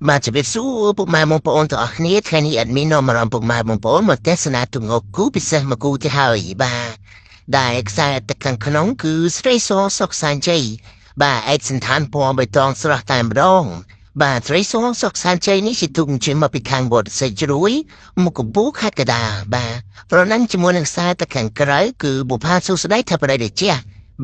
បាទជម្រាបសួរពុកម៉ែបងប្អូនទាំងអស់គ្នាថ្ងៃនេះ admin នាំអារម្មណ៍ពុកម៉ែបងប្អូនមកទស្សនាទំងប់គូពិសេសមួយគូទៅហើយបាទដែលខ្សែទឹកខាងក្នុងគឺស្រីសសុកសានជ័យបាទឯកសណ្ឋានពណ៌បៃតងស្រស់តែម្ដងបាទស្រីសសុកសានជ័យនេះជាទូកជិះមកពីខាងវត្តសេចជ្រួយមកកំពូលខេត្តកដាបាទប្រណាំងជាមួយនឹងខ្សែទឹកខាងក្រៅគឺបុផាសុស្ដីថាបរិយាជា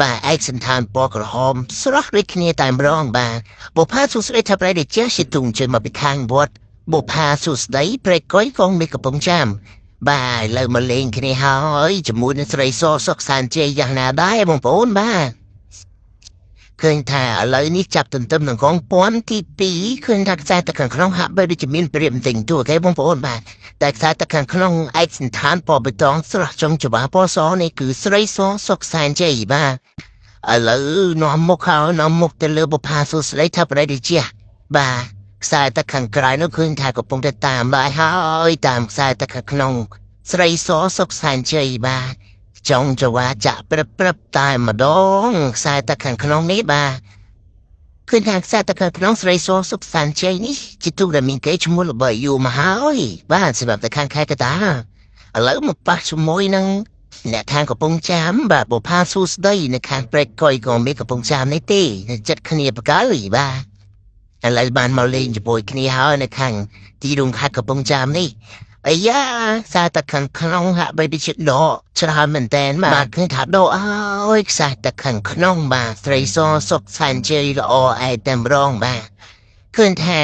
បាទឯកសណ្ឋានពណ៌ក្រហមស្រស់ដូចគ្នាតែម្ដងបាទ បុផាសុស្ដីថាប្រែជាជាទុងជើមកពីខាងវត្តបុផាសុស្ដីព្រែកកុយកងមេកំពង់ចាមបាទឥឡូវមកលេងគ្នាហើយជាមួយនឹងស្រីសសុកសានជ័យយ៉ាងណាដែរបងប្អូនបាទឃើញថាឥឡូវនេះចាប់ទន្ទឹមនឹងកងពាន់ទី2ឃើញថាខ្សែទឹកខាងក្នុងហាក់បីដូចជាមានព្រាបបន្តិចតួគេបងប្អូនបាទតែខ្សែទឹកខាងក្នុងឯកសណ្ឋានពណ៌បៃតងស្រស់ចុងច្បាពណ៌សនេះគឺស្រីសសុកសានជ័យបាទ ឥឡូវនាំមុខហើយនាំមុខទៅលើបុផាសួស្ដីថាបរិយាជាបាទខ្សែទឹកខាងក្រៅនោះឃើញថាកំពុងតែតាមបាយហើយតាមខ្សែទឹកខាងក្នុងស្រីសសុកសែនជ័យបាទចង់ចវាចាក់ព្រឹបព្រឹបតែម្ដងខ្សែទឹកខាងក្នុងនេះបាទឃើញថាខ្សែទឹកខាងក្នុងស្រីសសុកសែនជ័យនេះជាទូដែលមានគេឈ្មោះល្បីយូរមកហើយបាទសម្រាប់តែខាងខេត្តកតាឥឡូវមកប៉ះជាមួយនឹង អ្នកខាងកំពង់ចាមបាទបុផាសួស្ដីនៅខាងព្រែកកុយក៏មានកំពង់ចាមនេះទេចិត្តគ្នាបកើយបាទឥឡូវបានមកលេងជាមួយគ្នាហើយនៅខាងទីរួមខេត្តកំពង់ចាមនេះអាយ៉ាសារតែខាងក្នុងហាក់បីដូចជាដកច្រើនមែនតើបាទឃើញថាដកអើយខ្សែតែខាងក្នុងបាទស្រីសសុកសែនជ័យល្អឯតែម្ដងបាទឃើញថា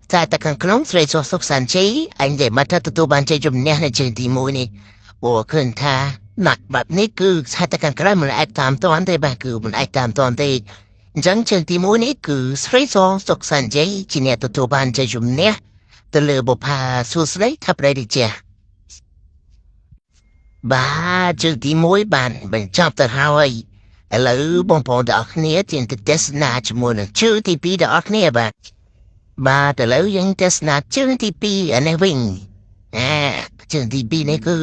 ខ្សែតែខាងក្នុងស្រីសសុកសែនជ័យអញនិយាយមកថាទទួលបានជ័យជំនះនៅជើងទី1នេះព្រោះឃើញថា ណាត់បែបនេះគឺខ្សែតែខាងក្រៅមិនអាចតាមទាន់ទេបាទគឺមិនអាចតាមទាន់ទេអញ្ចឹងជើងទី1នេះគឺស្រីសសុកសានជ័យជាអ្នកទទួលបានជ័យជំនះទៅលើបុផាសួស្ដីថាប្រតិជាបាទជើងទី1បានបញ្ចប់ទៅហើយឥឡូវបងប្អូនទាំងអស់គ្នាទាញទៅទស្សនាជាមួយនឹងជើងទី2ទាំងអស់គ្នាបាទបាទឥឡូវយើងទស្សនាជើងទី2អានេះវិញអាជើងទី2នេះគឺ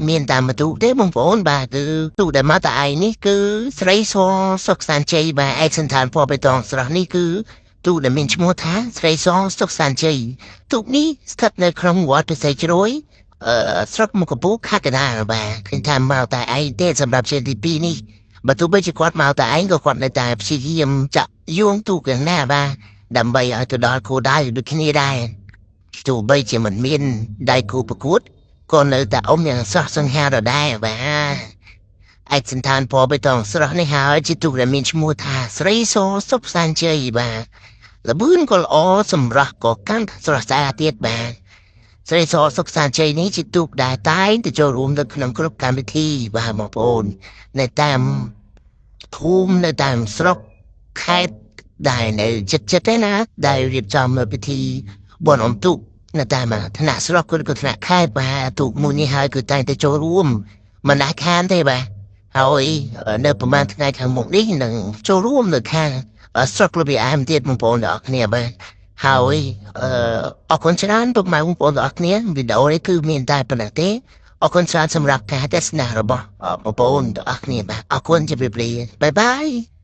មានតាមទូទេបងប្អូនបាទគឺទូដែលមកតែឯងនេះគឺស្រីសសុកសានជ័យបាទឯកសណ្ឋានពណ៌បៃតងស្រស់នេះគឺទូដែលមានឈ្មោះថាស្រីសសុកសានជ័យទូនេះស្ថិតនៅក្នុងវត្តពិសេសជ្រោយអឺស្រុកមុខកំពូលខេត្តកណ្ដាលបាទឃើញថាមកតែឯងទេសម្រាប់ជើងទី2នេះបើទោះបីជាគាត់មកតែឯងក៏គាត់នៅតែព្យាយាមចាក់យោងទូកណាបាទដើម្បីឲ្យទៅដល់គោលដៅដូចគ្នាដែរទោះបីជាមិនមានដៃគូប្រកួត ក៏នៅតែអ៊ំយ៉ាងស្រស់សង្ហាដដែលបាទឯកសណ្ឋានពណ៌បៃតងស្រស់នេះហើយជាទូកដែលមានឈ្មោះថាស្រីសសុបសានជ័យបាទលបឿនក៏ល្អសម្រស់ក៏កាន់ស្រស់ស្អាតទៀតបាទស្រីសសុខសានជ័យនេះជាទូកដែលតែងទៅចូលរួមនៅក្នុងគ្រប់កម្មវិធីបាទបងប្អូននៅតាមភូមិនៅតាមស្រុកខេត្តដែលនៅចិត្តចិត្តទេណាដែលរៀបចំពិធីបុណ្យអុំទូក នៅតាមថ្នាក់ស្រុកគឺក៏ថ្នាក់ខេត្តបាទទូកមួយនេះហើយគឺតែងតែចូលរួមមិនអាចខានទេបាទហើយនៅប្រហែលថ្ងៃខាងមុខនេះនឹងចូលរួមនៅខាងស្រុកលប៊ីអាមទៀតបងប្អូនទាំងអស់គ្នាបាទហើយអឺអរគុណច្រើនពុកម៉ែបងប្អូនទាំងអស់គ្នាវីដេអូនេះគឺមានតែប៉ុណ្ណេះទេអរគុណច្រើនសម្រាប់ការទស្សនារបស់បងប្អូនទាំងអស់គ្នាបាទអរគុណជម្រាបលាbye bye.